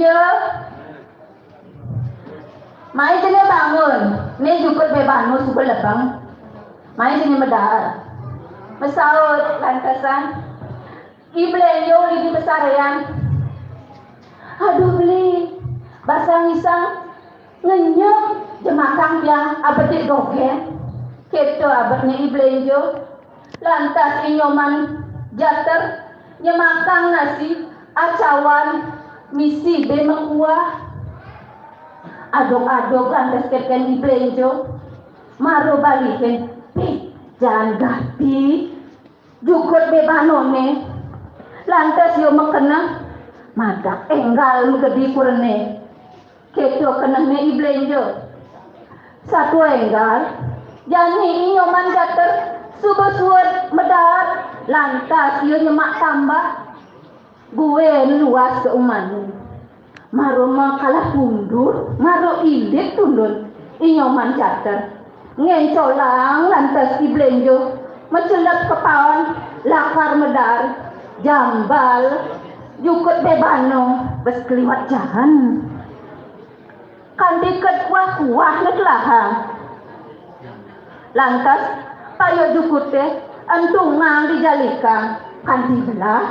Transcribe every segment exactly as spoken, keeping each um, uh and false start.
Yo. Mai jani bangun, né jukut bé bano suba lebeng. Mai jani medaar. Masaut lantesan, I Blénjo uli di pasaréan. Aduh, Bli, basang-isang ngenyem jemakang tiang abet dogén. Kéto abetné I Blénjo. Lantas I Nyoman Jater nyemakang nasi acawan misi bé makuah. Adog-adog lantas kénkén I Blénjo. Mara balikin, pih, jaan gati jukut bé banoné. Lantas ia makeneh, madak énggal magedi kurené. Kéto kenehné I Blénjo. Satua énggal, jani I Nyoman Jater suba suud medaar, lantas ia nyemak tambah. Buin luas ka umahné. Mara makalah tundur, mara ilit tundur I Nyoman Jater. Ngéncolang lantas I Blénjo, macelep ka paon lakar medaar, jambal jukut bé bano, bes kaliwat jaan. Kanti ked kuah-kuah né kelahang. Lantas, payu jukuté entungang di jalikan, kanti belah.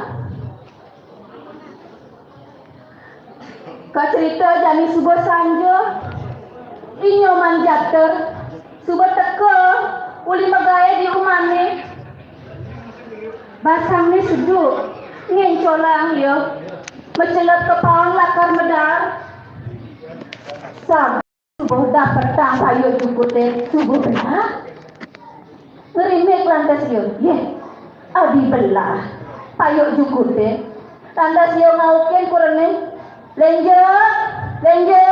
Kacerita jani suba sanja, I Nyoman Jater suba teka uli magaé di umahné. Basangné sedu, ngéncolang ia, macelep ka paon lakar medaar. Saban suba dapetang payu jukuté suba belah. Ngrimik lantas ia, yéh, adi belah payu jukuté. Lantas ia ngaukin kurené, "Blénjo, Blénjo,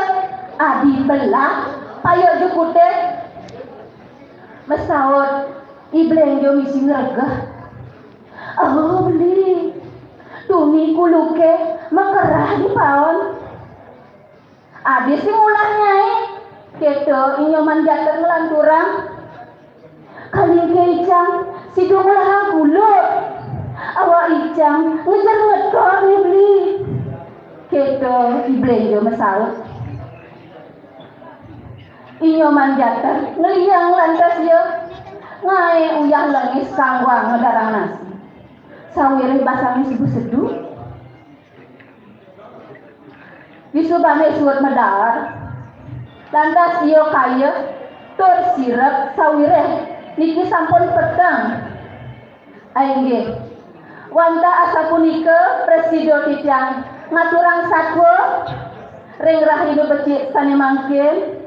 adi belah payu jukuté." Masaut I Blénjo misi ngregeh. "Oh, Beli, tuni kuluké makerah di paon." "Adi sing ulah, Nyai?" Kéto I Nyoman Jater nglanturang. "Kalingké icang, sida ngulahang kuluk. Awak icang ngejer ngetor né, Beli." Kéto I Blénjo masaut. I Nyoman Jater ngeliang lantas ia, ngaé uyah lengis kanggoang ngedarang nasi. Sawiréh basangné suba sedu. Disubané suud medaar, lantas ia kaya tur sirep sawiréh niki sampun peteng. Inggih. Wantah asapunika prasida titiang ngaturang satua ring rahina becik sané mangkin.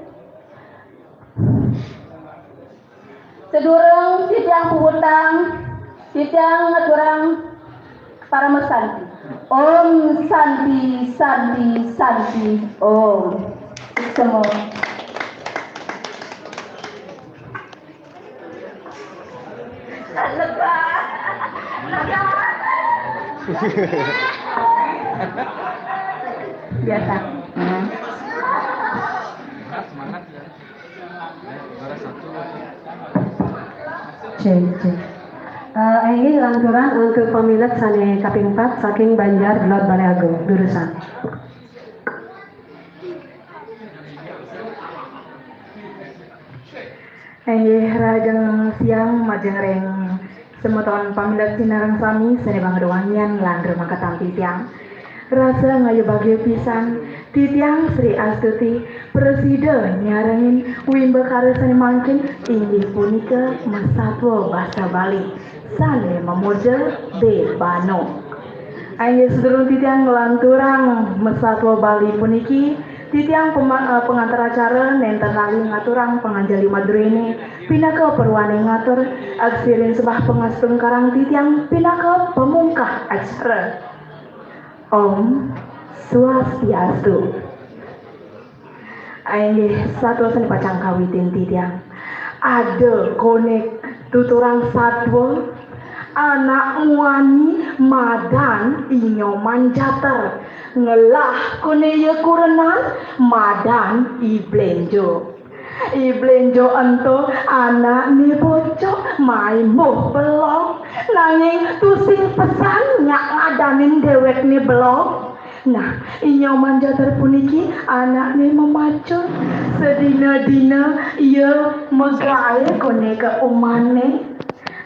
Sadurung titiang puputang, titiang ngaturang parama santi. Om Santi, Santi, Santi, Om. Semua. Lega. Lega. Biasa. Hmm. Cek, cek. Eh, inggih lanturang antuk pamilet sané kaping pat saking Banjar Belod Balé Agung, durusang. Inggih, rahajeng siang majeng ring semeton pamilet sinareng sami sané banget wangian lan rumaketang titiang. Rasa ngayubagia pisan titiang Sri Astuti prasida nyarengin wimbakara sané mangkin, inggih punika masatua basa Bali sané mamurda Bé Bano. Inggih, sadurung titiang nglanturang masatua Bali puniki, titiang pema-, eh, pangantar acara nénten lali ngaturang panganjali madréné pinaka purwaning ngatur aksirin sembah pangastungkarang titiang pinaka pamungkah acara. Om Swastiastu. Inggih, satua sané pacang kawitin titiang. Ada koné tuturang satua, anak muani madan I Nyoman Jater. Ngelah koné ia kurenan madan I Blénjo. I Blénjo ento anakné bocok main boh belog, nanging tusing pesan nyak ngadanin déwékné belog. Nah, I Nyoman Jater puniki anakné mamacul. Sedina-dina ia magaé koné ka umahné.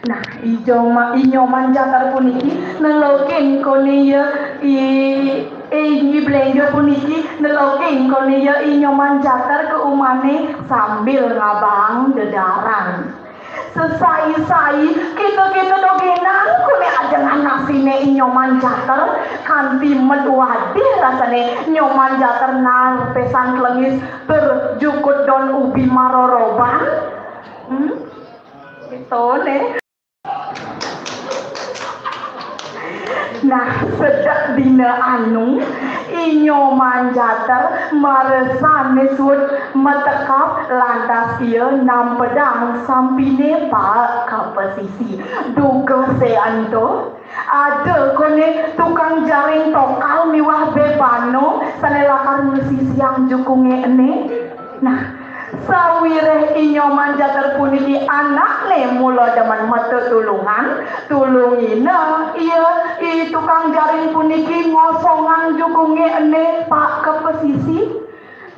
Nah, I Joma-, I Nyoman Jater puniki nelokin koné ia I, I Nyi Blénjo puniki nelokin koné ia I Nyoman Jater ka umahné sambil ngabahang dedaaran. Sesai-sai, kéto-kéto dogénan koné ajengan nasiné I Nyoman Jater, kanti matuh wadih rasané Nyoman Jater nampésan klengis tur jukut daun ubi maroroban. Hmm? Kéto né. Nah, sedek dina anu, I Nyoman Jater mara sané suud matekap, lantas ia nampedang sampiné paek ka pesisi. Dugasé ento, ada koné tukang jaring tokal miwah bébana sané lakar ngesisiang jukungé ené. Nah, sawiréh I Nyoman Jater puniki anakné mula demen matutulungan, tulungina ia I tukang jaring puniki ngosongang jukungé ené paek ka pesisi.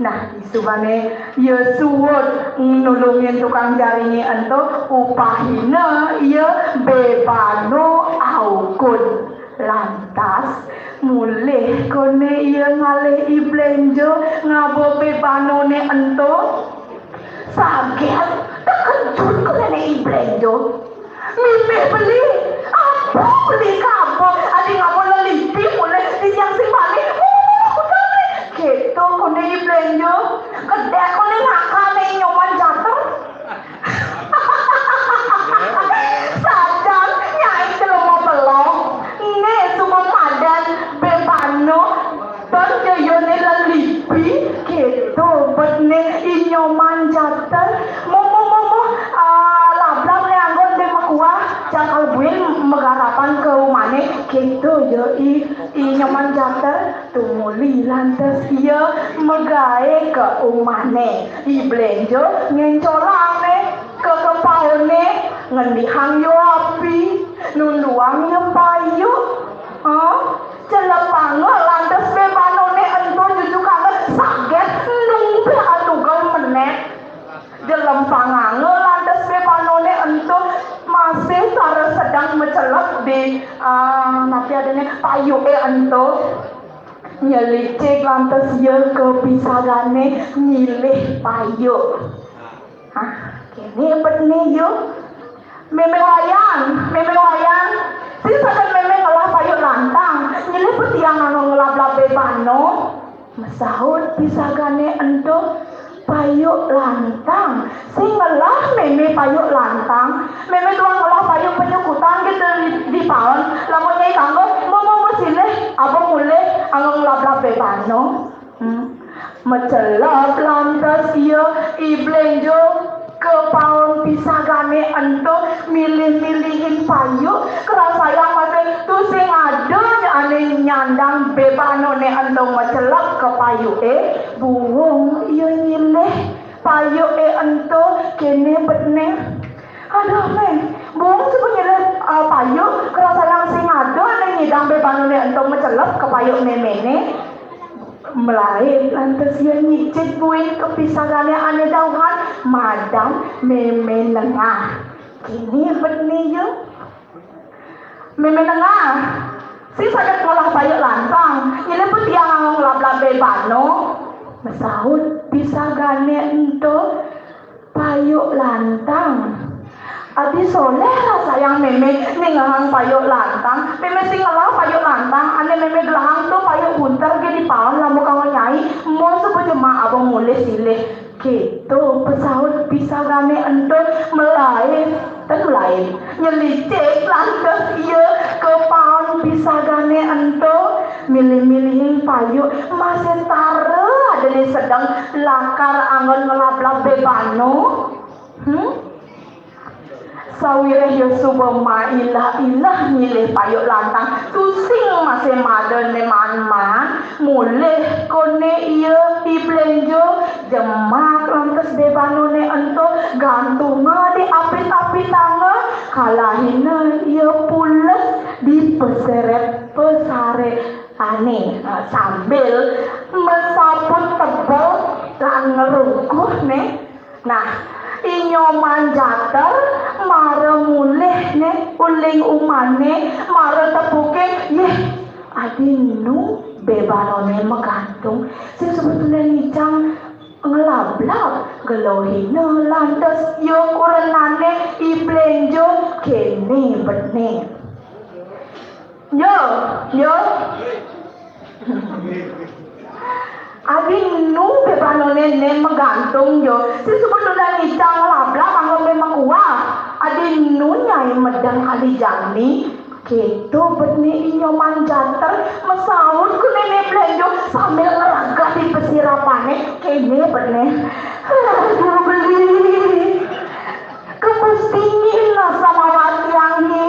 Nah, isubané ia suud nulungin tukang jaringé ento, upahina ia bébana aukud. Lantas, mulih koné ia ngalih I Blénjo ngaba bébanané ento. Sagét, tekejut koné I Blénjo. Mimih beli, apa beli kaba, adi ngaba lelipi mulih titiang sing bani. Oh, udah nih. Kéto koné I Blénjo. Kedék koné ngakané I Nyoman Jater. Sajan nyai jelema pelog, né suba madan bébana, ban jayané lelipi, kéto betné I Nyoman Jater. Momo, momo, ah, lablab né anggon dé makuah, cang kal buin magarapan ka umahné, kéto ya I, I Nyoman Jater. Tumuli lantas ia magaé ka umahné. I Blénjo ngéncolang né ka kepaoné, ngendihang ya api, nunduang ya payuk. Hah? Celepanga lantas bébanané ento, jujukanga sagét, numpih atugel menék. Jelempanganga lantas bébanané ento, masih tara sedeng macelep di, ah, napi adané, payuké ento. Nyelicik lantas ia ka pisagané nyilih payuk. Ah, kéné betné ia. Mémé Wayan, Mémé Wayan, sing saget mémé ngelah payuk lantang, nyilih pa tiang anggon ngelablab bébana. Masaut pisagané ento, payuk lantang. Sing ngelah mémé payuk lantang, mémé tuah ngelah payuk penyukutan gitu di, di paon. Lamun nyai kanggo, momo, momo silih, aba mulih anggon ngelablab bébana. Hmm. Macelep lantas ia, I Blénjo ka paon pisagané ento milih-milihin payuk, karasayang masih tusing ada ané nyandang bébanané ento macelep ka payuké, buung ia nyilih payuké ento, kéné betné. Aduh, Mé, buung suba nyilih, ah, payuk, karasayang sing ada ané nyidang bébanané ento macelep ka payuk méméné. Malaib lantas ia nyicik buin ka pisagané ané dauhan, madan Mémé Nengah. Kéné betné ia. Mémé Nengah, sing saget ngelah payuk lantang, nyilih pa tiang anggon ngelablab bébana. Masaut pisagané ento, payuk lantang. Adi soléh rasayang mémé ningehang payuk lantang, mémé sing ngelah payuk lantang, ané mémé gelahang to payuk bunter gé di paon lamun kanggo nyai, mo suba jemah aba mulih silih. Kéto pasaut pisagané ento, malaib, ten malaib, nyelicik lantas ia ka paon pisagané ento, milih-milihing payuk, masih tara adané sedeng lakar anggon ngelablab bébana. Hmm? Sawiréh ia suba mailah-ilah nyilih payuk lantang, tusing masih madané maan-maan, mulih koné ia I Blénjo, jemak lantas bébanané ento, gantunga di apit-apitanga, kalahina ia pules di peserét pesaréané. Ah, sam- Rukuh né. Nah, I Nyoman Jater mara mulih né uling umahné, mara tepuké, yéh, adi nu bébanoné magantung. Sing sebetulné ngicang nglablab, gelohina lantas ia kurenané I Blénjo kéné betné. Yo, yo. Adi nu bébanoné né magantung yo. Sing sebetulné ngicang nglablab manggon bé makuah. Adi nu nyai medeng kali jani. Kéto betné I Nyoman Jater masaut kéné I Blénjo sambil ngreget di pasirapané. Kéné betné. Aduh beli. Kebus dingin lah sama watiangé.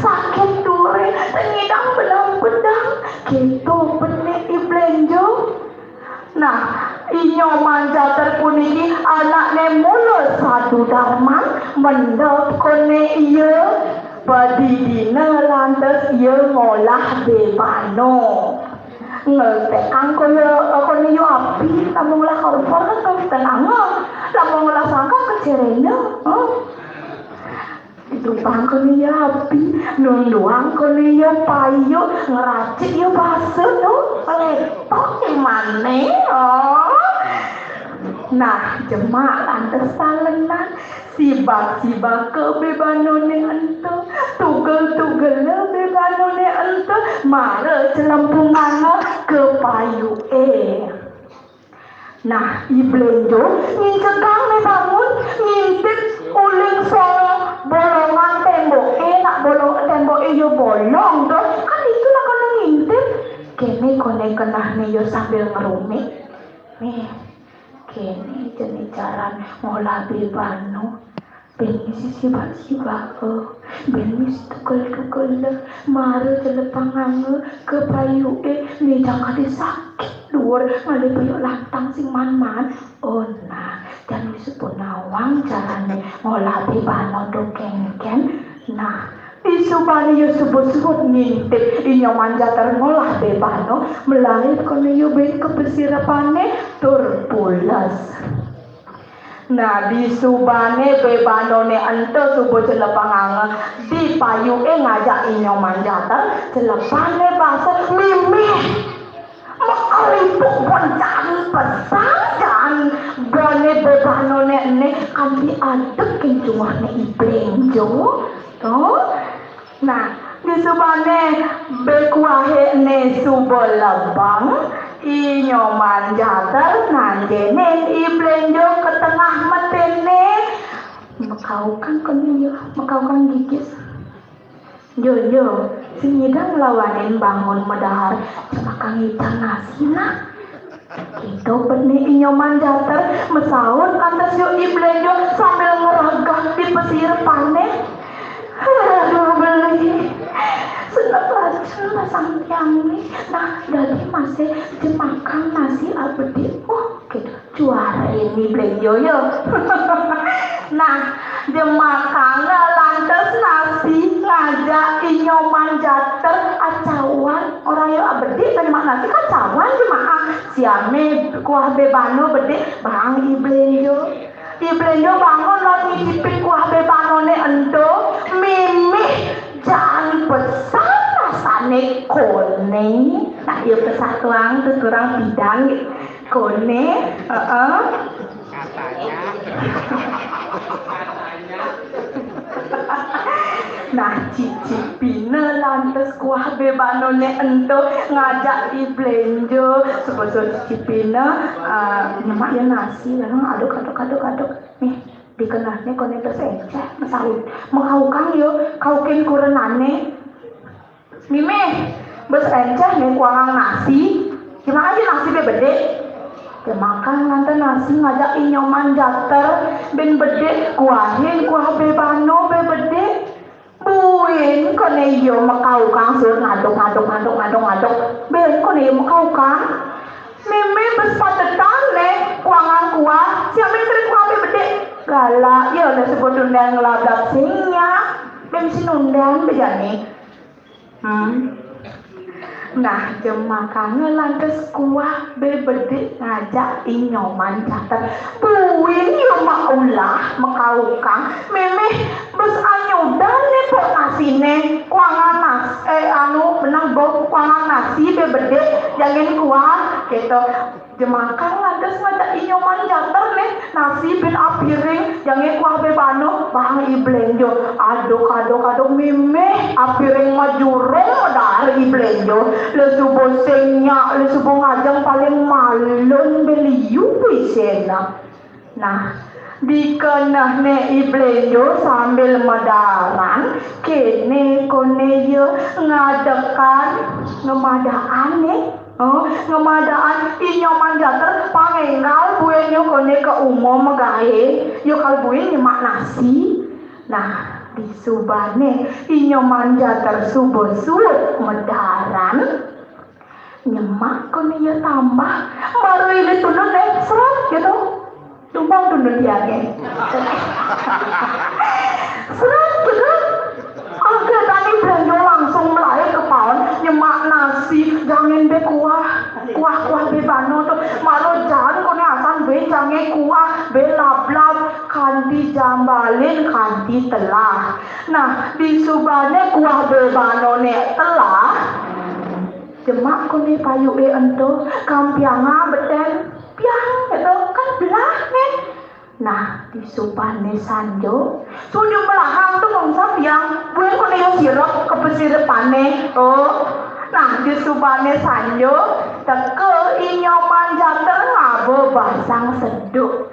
Sakit duré, tengidang benang-benang. Kéto betné I Blénjo. Nah, I Nyoman Jater puniki anakné mula Sadu Darman, mendep koné ia, padidina lantas ia ngolah bébano. Ngeltékang koné, koné ia api, lamun ngolah kompor kan ngeltékang. Lamun ngolah sangkar kecéréna. Hmm. Dupang koné ia api, nunduang koné ia payu, ngracik ia basa to, letok imané. Oh. Nah, jemak lantas salenan, sibak-sibaka bébanoné ento, tugel-tugela bébanoné ento, mara celempunganga ka payuké. Nah, I Blénjo ngincegang né bangun, ngintip uling song bolongan témboké, nak bolong témboké ia bolong to, kan ditu lakona ngintip. Kéné koné kenehné ia sambil ngrumik. Méh, kéné jani caran ngolah bébano. Bén misi sibak-sibaka, bén misi tugel-tugela, mara celepanganga ka payuké, né jang kadén sakit duur ngalih payuk lantang sing maan-maan. Oh nah, jani suba nawang carané ngolah bébano to kénkén. Nah, disubané ia suba suud ngintip I Nyoman Jater ngolah bébano, malaib koné ia buin ka pasirapané tur pules. Nah, disubané bébanoné ento suba celepanganga di payuké ngajak I Nyoman Jater, celepané basa mimih. Makalipuk pun jani pesan jani. Bané bébanoné ené kanti adep king cunguhné I Blénjo. To. Nah, disubané bé kuahé ené suba lebeng, I Nyoman Jater nanjénin I Blénjo ka tengah meténé. Makaukang koné ia, makaukang gigis. Yo, yo, sing nyidang nglawanin bangun madahar, jemakang ngicang nasi nah. Kéto betné I Nyoman Jater, masaut lantas ia I Blénjo sambil ngregah di pasirapané. Aduh beli, seneng lajeng masang tiangé. Nah, dadi masih jemakang nasi abedik. Oh, kéto juara I Blénjo ya. Nah, jemakang lantas nasi ngajak I Nyoman Jater acawan. Ora ya abedik, jemak nasi kan acawan jemakang. Siamé kuah bébano bedik, bang I Blénjo. I Blénjo bangun laut ngicipin kuah bébanoné ento, mimih jan pesan rasané koné. Nah, ya pesatuang tuturang bidan koné, heeh. Nah, cicipina lantas kuah bébanoné ento ngajak I Blénjo. Suba-suba cicipina, eh, nyemak ya nasi, lalu aduk, aduk, aduk, aduk. Nih, dikenehné koné bes encéh, masaut. Makaukang ya, kaukin kurenané. Mimih, bes encéh né kuangang nasi. Gimana aja nasi bé bedik? Jemakang lantas nasi ngajak I Nyoman Jater, buin bedik, kuahé kuah bébano bé bedik. Buin koné ya makaukang suud ngaduk, ngaduk, ngaduk, ngaduk, ngaduk. Buin koné ya makaukang. Mimih bes patetan né kuangang kuah, siamé kerik kuah bé bedik. Galak ya, lah sebut undang nglablab sing nyak. Buin sinundan bé jani. Hmm. Nah, jemakanga lantas kuah bebedik ngajak I Nyoman Jater. Buin ya maulah makaukang, méméh bes anyudan né pok nasiné, kuangan nas-, eh, anu, menang gong, kuangan nasi bebedik, jangin kuah, gitu. Jemakang lantas ngajak I Nyoman Jater né, nasi buin apiring, jangé kuah bebano, bang I Blenjo. Aduk, aduk, aduk, méméh apiring majurung medar I Blenjo. Lesuba sing nyak, lesuba ngajeng paling malun beliu iséna. Nah, dikenehné I Blenjo sambil medaran, kéné koné ia ngadekan ngemadaan né. Oh, ngemadaan I Nyoman Jater pang énggal buin ia koné ka uma magaé, ia kal buin nyemak nasi. Nah, disubané I Nyoman Jater suba suud medaran, nyemak koné ia tambah, mara ilit tundun, eh, seret gitu. Tumbang tundun tiangé. Seret gitu. Agak tani Blenjo langsung melaé ka paon, nyemak nasi, jangin bé kuah. Kuah-kuah bebano to. Mara jaan koné asan bé jangé kuah, bé lablab, kanti jambalin, kanti telah. Nah, disubané kuah bebanoné telah, jemak koné payuké ento, kampianga betén, piang, gitu, kan belah né. Nah, disubané sanja, suud belahang to mangsa piang, buin koné ia sirep, kapasirepané. Oh. Nah, disubané sanja, teka I Nyoman Jater ngaba basang seduk.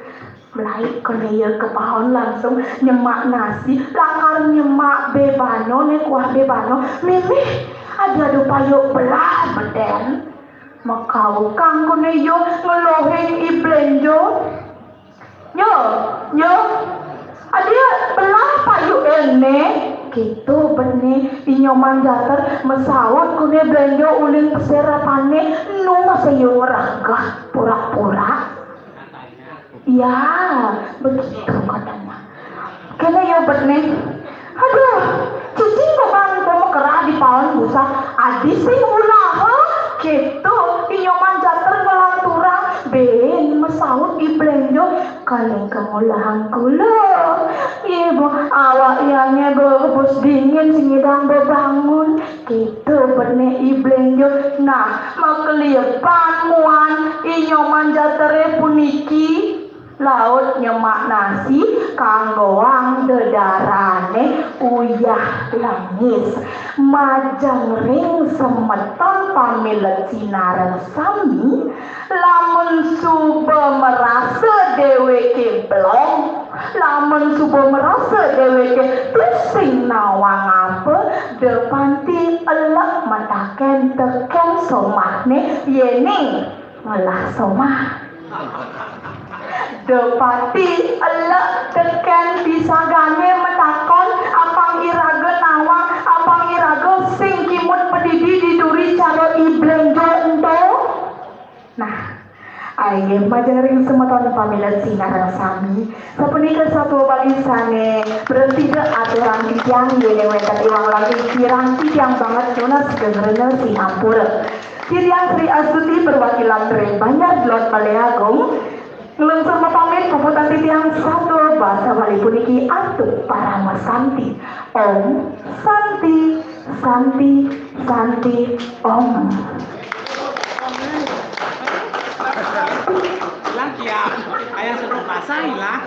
Melaé koné ia ka paon langsung nyemak nasi, lakar nyemak bebano né kuah bebano, méméh adi ada payuk belah betén. Makaukang koné ia ngeluhin I Blenjo. Nyo, nyo, adi belah payuk ené? Kéto betné I Nyoman Jater masaut koné Blenjo uli pasirepané, nu masa ia ngragah pura-pura. Ya, begitu katanya. Kéné ia betné. Aduh, cicing kok kan mau kerah di paon busa. Adi sing ulah, ha? Kéto, I Nyoman Jater ngelanturang, buin masaut I Blenjo, kaling kemulahan kula. Iya, Bu, awak ianya bebus dingin, sing nyidang bebangun. Kéto betné I Blenjo. Nah, makelipan muan I Nyoman Jateré puniki, laut nyemak nasi, kanggoang dedarané uyah lengis. Majeng ring semeton pamilet sinareng sami, lamun suba marasa déwéké belog, lamun suba marasa déwéké tusing nawang apa, da panti elek mataken tekén somahné, yéning ngelah somah. Da panti elek tekén pisagané matakon, apang iraga nawang, apang iraga sing kimud padidi di duri cara I Blenjo ento. Nah, inggih majeng ring semeton pamilet sinareng sami, sapunika satua Bali sané prasida aturang titiang, yéning wénten iwang langkung kirang titiang banget nunas geng rena sinampura. Titiang Sri Astuti perwakilan ring Banjar Delod Balé Agung, nglungsur mapamit, puputang titiang satua basa Bali puniki antuk parama santi. Om Santi, Santi, Santi, Om. Hilang dia, ayah suruh pasang hilang.